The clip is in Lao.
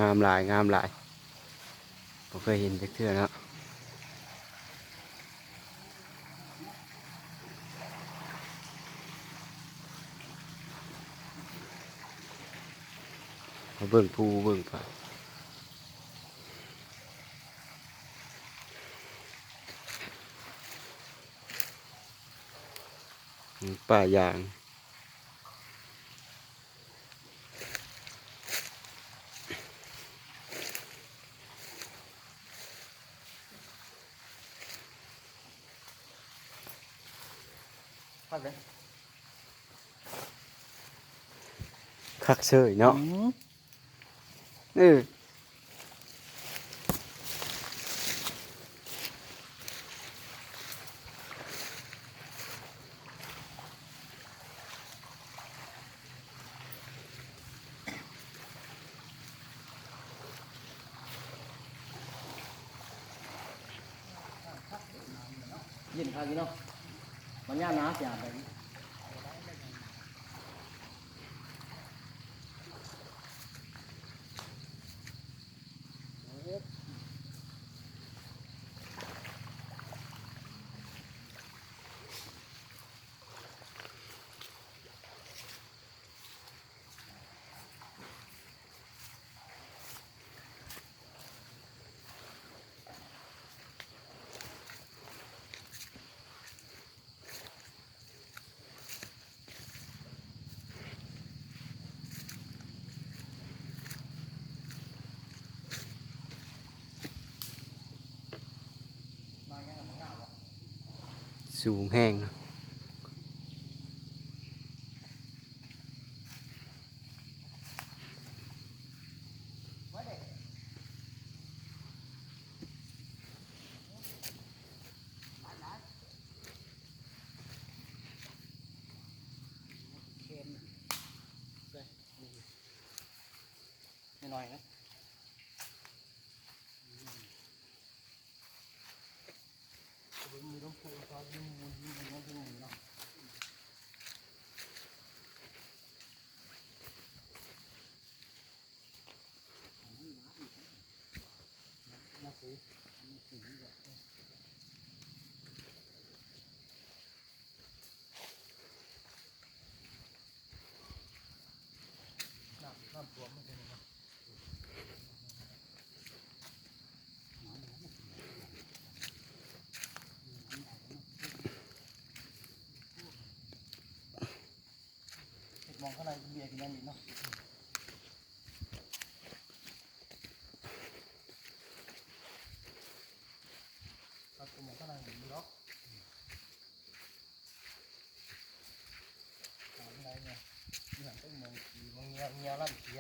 ງາມຫຼາຍ ງາມຫຼາຍ ບໍ່ເຄີຍເຫັນຈັກເທື່ອເນາະ. ມາເບິ່ງພູເບິ່ງຜາ ປ່າຢາງ. ຄັກເຊີຍເນາະ. ອືມ ເອີ. ເຢັນຄັກຢູ່ເນາະ ມັນຍາມໜາວຊິອາບໄດ້. ສູງແຮງ. ເຮັດມອງຂ້າງໃນເບຍກິນຫຍັງອີກເນາະ ເອົາແຕ່ມອງຂ້າງໃນນີ້ດອກ ຂ້າງໃນນີ້ ມີຫຍັງແຕ່ມອງ ມີໝອງງຽວ ງຽວລຳເສຍ.